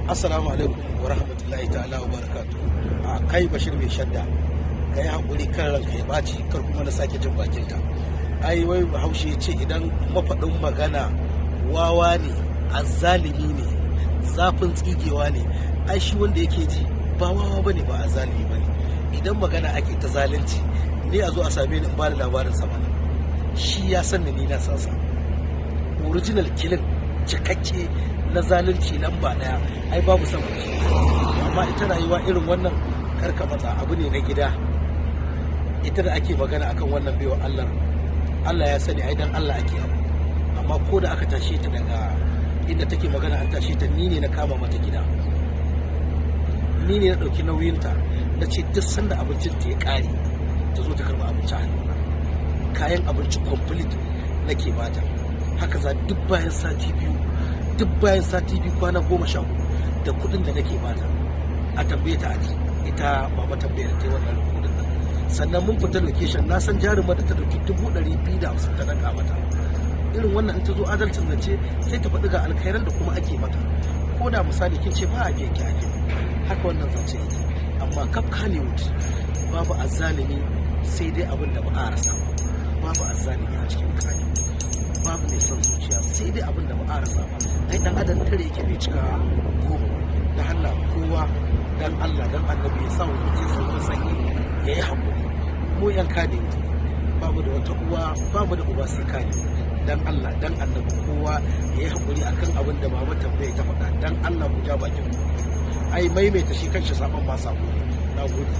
Assalamu alaikum wa rahmatullahi ta'ala wa barakatuh. A kai Bashir Mai Shadda, ka yi haƙuri kan ranka ya ɓaci, kar kuma na sake jin bakinka. Ai wai Bahaushe ya ce idan mafaɗin magana wawa ne, azzalimi ne, zafin tsigewa ne, ai shi wanda yake ji ba wawa bane, ba azzalimi bane. Idan magana ake ta zalunci, ni a zo a same ni in ba da labarin sa mana. Shi ya san ni na san sa. Original killing cikakke na zalunci lamba daya, ai babu sama da shi. Amma ita rayuwa irin wannan, karka matsa, abu ne na gida. Ita da ake magana akan wannan baiwa Allah, Allah ya sani ai dan Allah ake abu. Amma ko da aka tashe ta daga inda take magana, an tashe ta, ni ne na kama mata gida, ni ne na ɗauki nauyinta, na ce duk sanda abincin ta ya ƙare ta zo ta karɓi abinci a hannuna. Kayan abinci complete nake bata. Haka za duk bayan sati 2, duk bayan sati 2, kwana 14, da kuɗin da nake bata. A tambaye ta aji ita mama tambayar ta yi wannan rikodin nan. Sannan mun fita location, na san jarumar da ta ɗauki 250,000 ta daka mata. Irin wannan in ta zo adalcin zance, sai ta faɗi ga alkhairan da kuma ake mata. Ko da misali kin ce ba a biyan ki ake, haka wannan zance yake. Amma kaf Kannywood babu azzalimi, sai dai abin da ba a rasa ba. Babu azzalimi a cikin Kannywood, babu mai son zuciya, sai dai abin da ba a rasa ba. Ai dan adam tare yake bai cika 10 ba. Da Allah kowa, dan Allah dan Annabi, ya sa wa zuciyarsa ruwan sanyi, ya yi haƙuri. Mu yan Kannywood babu da wata uwa, babu da uba sai Kannywood. Dan Allah dan Annabi kowa ya yi haƙuri akan abin da mama tambaya ta faɗa. Dan Allah ku ja bakin ku. Ai maimaita shi kanshi sabon ma sabo ne. Na gode.